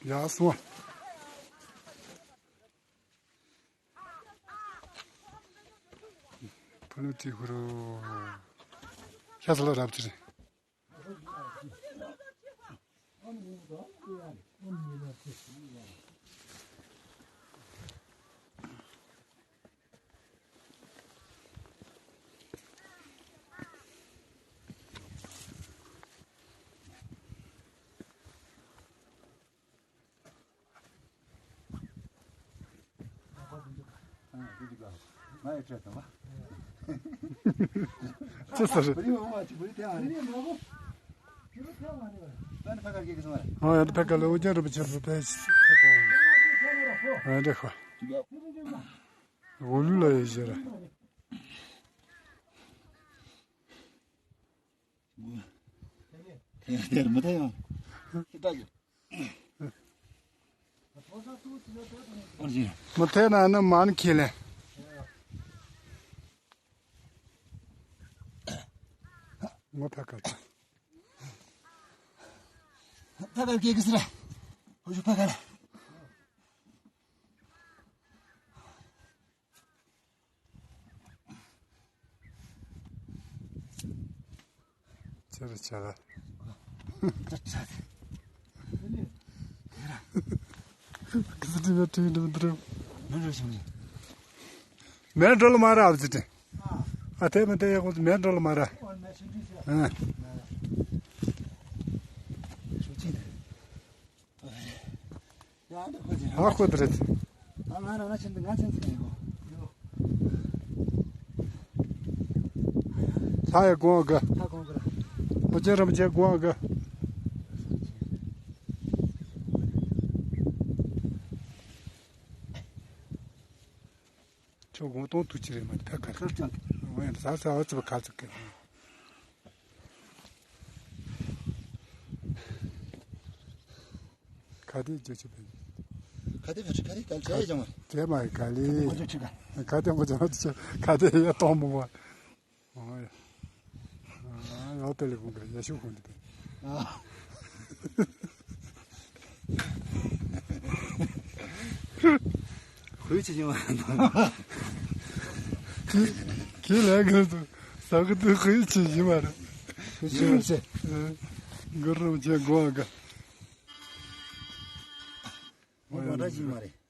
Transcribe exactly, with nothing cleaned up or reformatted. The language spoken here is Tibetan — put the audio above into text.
ཡག་སོང་། ཕ་ལོ་ཏི་ཧུ་རུ། ཤ་ས་ལ་རབ་ཅི་རེད། ཅི་ཟེར། ཨ་ཡ་ཕ་ག་ལ་ཨོ་རྒྱན་རིན་པོ་ཆེ་ཕེབས་ཕེབས་ཨ་འདྲ་ཁོ། འོ་ལུ་ལ་ཡོད་ཟེར། དེར་མི་ཐེ་ཡང་། མི་ཐེ་ན་ནི་མ་ནི་ཁས་ལེན། ངོ་ཕ་ག་ཚ། ཕ་ག་སྐད་གི་སི་ར། ཧོ་ཞུ་ཕ་ག་ལ། ཆེ་རུ་ཆེ་ར། ཁི་སི་ཏི་བ་ཏི་འདུ་འདུ། མེ་འགྲོ་ལ་མ་ར་ཨ་ཙི་ཏི། ཨ་ཏེ་མེ་ཏེ་ཡ་ཁོ་མེ་འགྲོ་ལ་མ་ར། ཨ། ཨ་ཁོ་ཏི་རེད། ལྷ་ཡི་དགོངས་དགའ། ལྷ་དགོངས་དགའ་ར། ཨོ་རྒྱན་རིན་པོ་ཆེ་དགོངས་དགའ། ཁྱོད་དགོངས་དོན་ཐུགས་ཆེ་རེད་མ་ཐག་ག་ཁ་ཅང་། ཨོ་ཡང་ས་ས་ཨོ་ཙི་བ་ཁ་ཙི་ཀི། ཁ་དེ་རྒྱུ་ཆུ་བེ། ཁ་དེ་བེ་ཁ་དེ་གལ་ཆེ་ཡ་ཅང་མ། ཆེ་མ་ག་ལི། ཁ་དེ་མོ་ཅང་ཆུ་ཁ་དེ་ཡ་གཏོང་མོ་བ། ཨོ་ཡ། ཨ་ཡ་ཏེ་ལེ་ཁུང་གི་ཡ་ཤུ་ཁུང་དེ་བེ། ཁོའི་ཆེ་ཆུང་བ། ཁྱི་ཁྱི་ལས་གི་ཟ་གི་དུ་ཁོའི་ཆེ་ཆུང་བ་རེད། ཁོའི་ཆེ་ཆུང་བ་རེད། གུ་རུ་ཆེ་གོ་ག། ངོ་ག་འདྲ་ཞིག་མ་རེད།